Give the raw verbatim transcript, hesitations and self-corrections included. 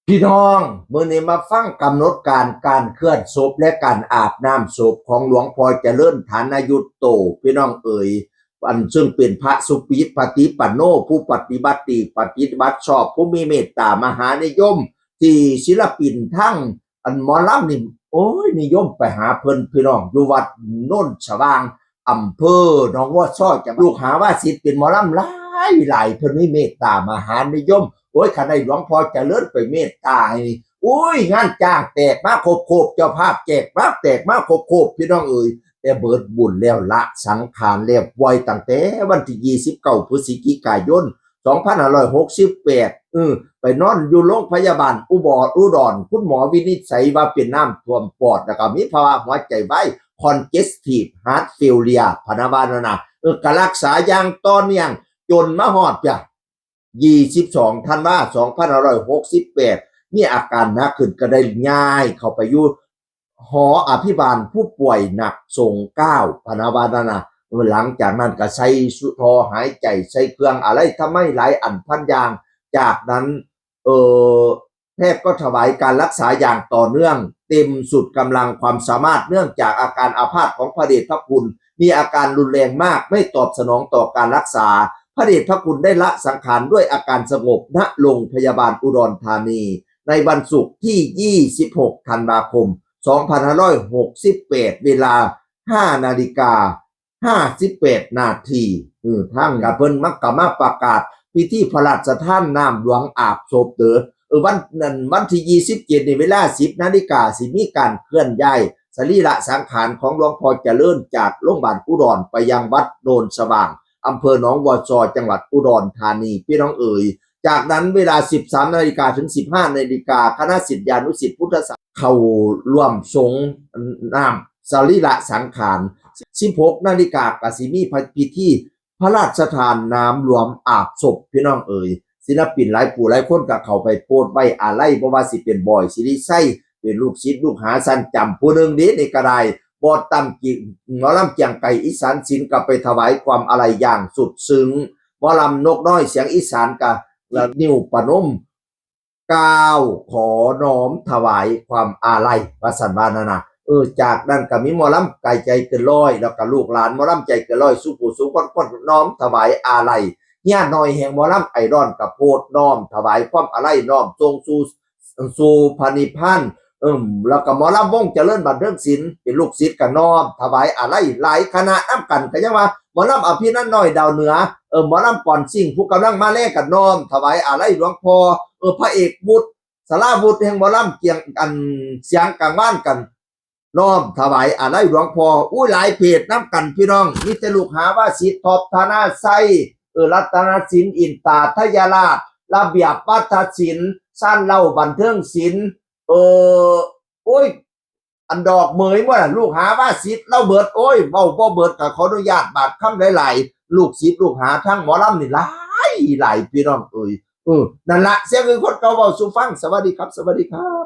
พี่น้อง มื้อนี้มาฟังกำหนดการการเคลื่อนศพและการอาบน้ำศพของหลวงพ่อเจริญฐานยุตโต พี่น้องเอ๋ย อันซึ่งเป็นพระสุปฏิปันโน ผู้ปฏิบัติดีปฏิบัติชอบ ผู้มีเมตตามหานิยม ที่ศิลปินทั้งอันหมอลำนี่ โอ้ย นิยมไปหาเพิ่นพี่น้อง อยู่วัดโนนสว่าง อำเภอหนองวัวซอ จังหวัด ลูกหาว่าศิษย์เป็นหมอลำหลายหลาย เพิ่นมีเมตตามหานิยม โอ้ย คันได้หลวงพ่อเจริญไปเมตตาให้นี่ โอ้ย งานจ้างแตกมาครบๆ เจ้าภาพแจกมาแตกมาครบๆ พี่น้องเอ๋ย แต่เบิดบุญแล้วละสังขารแล้ว ป่วยตั้งแต่วันที่ยี่สิบเก้า พฤศจิกายน สองพันห้าร้อยหกสิบแปด เออ ไปนอนอยู่โรงพยาบาลอุบลอุดร คุณหมอวินิจฉัยว่าเป็นน้ำท่วมปอด แล้วก็มีภาวะหัวใจวาย congestive heart failure พะนะว่านั่นนะ เออ ก็รักษาอย่างต่อเนื่อง จนมาฮอดจ้ะ ยี่สิบสอง ธันวา สองพันห้าร้อยหกสิบแปด มีอาการหนักขึ้นก็ได้ย้ายเข้าไปอยู่หออภิบาลผู้ป่วยหนักสงเกล้า พะนะว่านั่นนะ เออ หลังจากนั้นก็ใส่ท่อหายใจ ใส่เครื่องอะไรทำไมหลายอันพันอย่าง จากนั้น เออ แพทย์ก็ถวายการรักษาอย่างต่อเนื่อง เต็มสุดกำลังความสามารถ เนื่องจากอาการอาพาธของพระเดชพระคุณ มีอาการรุนแรงมาก ไม่ตอบสนองต่อการรักษา พระเดชพระคุณได้ละสังขารด้วยอาการสงบ ณ โรงพยาบาลอุดรธานี ในวันศุกร์ที่ ยี่สิบหก ธันวาคม สองพันห้าร้อยหกสิบแปด เวลา ห้า นาฬิกา ห้าสิบแปด นาที เออ ทางกับเพิ่นมักกะมาประกาศพิธีพระราชทานน้ำหลวงอาบศพเด้อ เออ วันนั้นวันที่ ยี่สิบเจ็ด นี่เวลา สิบ นาฬิกา สิมีการเคลื่อนย้ายสรีระสังขารของหลวงพ่อเจริญจากโรงพยาบาลอุดรไปยังวัดโนนสว่าง อำเภอหนองวัวซอ จังหวัดอุดรธานี พี่น้องเอ๋ย จากนั้นเวลา สิบสาม นาฬิกาถึง สิบห้า นาฬิกา คณะศิษยานุศิษย์พุทธศาสนาเข้าร่วมสงน้ำสรีระสังขาร สิบหก นาฬิกาก็สิมีพิธีพระราชทานน้ำหลวงอาบศพ พี่น้องเอ๋ย ศิลปินหลายผู้หลายคนก็เข้าไปโพสต์ไว้อาลัย บ่ว่าสิเป็นบอย สิริชัย เป็นลูกศิษย์ลูกหาชั้นจำผู้หนึ่งเด้ นี่ก็ได้ บอสตั้มกิหมอลำเกียงไกรอีสานศิลป์ก็ไปถวายความอาลัยอย่างสุดซึ้ง หมอลำนกน้อยเสียงอีสานก็ละนิ้วประนม กล่าวขอน้อมถวายความอาลัย ว่าซั่นว่านั่นน่ะ เออ จากนั้นก็มีหมอลำไก่ใจเกินร้อย แล้วก็ลูกหลานหมอลำใจเกินร้อย สู่ผู้สู่คน คนน้อมถวายอาลัย เฮียน้อยแห่งหมอลำไอดอลก็โพสต์น้อมถวายความอาลัย น้อมส่งสู่ สู่พระนิพพาน เอิ่ม แล้วก็หมอลำวงเจริญบันเทิงศิลป์ เป็นลูกศิษย์ก็น้อมถวายอาลัย หลายคณะนำกัน ก็ยังว่าหมอลำอภินันท์น้อยดาวเหนือ เออ หมอลำก่อนสิ่งผู้กำลังมาแลงก็น้อมถวายอาลัยหลวงพ่อ เออ พระเอกวุฒิ สราวุธแห่งหมอลำเกียง อันเสียงกลางวานกัน น้อมถวายอาลัยหลวงพ่อ อู้หลายเพจนำกันพี่น้อง มีแต่ลูกหาว่าศิษย์ ท็อป ธนาชัย เออ รัตนศิลป์ อินตาทยราช ระเบียบวัฒนศิลป์ สั้นเล่าบันเทิงศิลป์ เออ โอ้ย อันดอกเหมยหมดอะ ลูกหาว่าศิษย์เล่าเบิด โอ้ย เว้าบ่เบิด ก็ขออนุญาตบาดคำหลายๆ ลูกศิษย์ลูกหาทั้งหมอลำนี่หลายหลายพี่น้องเอ๋ย เออ นั่นละ เสียงคือคนเก่าเว้าสู่ฟัง สวัสดีครับ สวัสดีครับ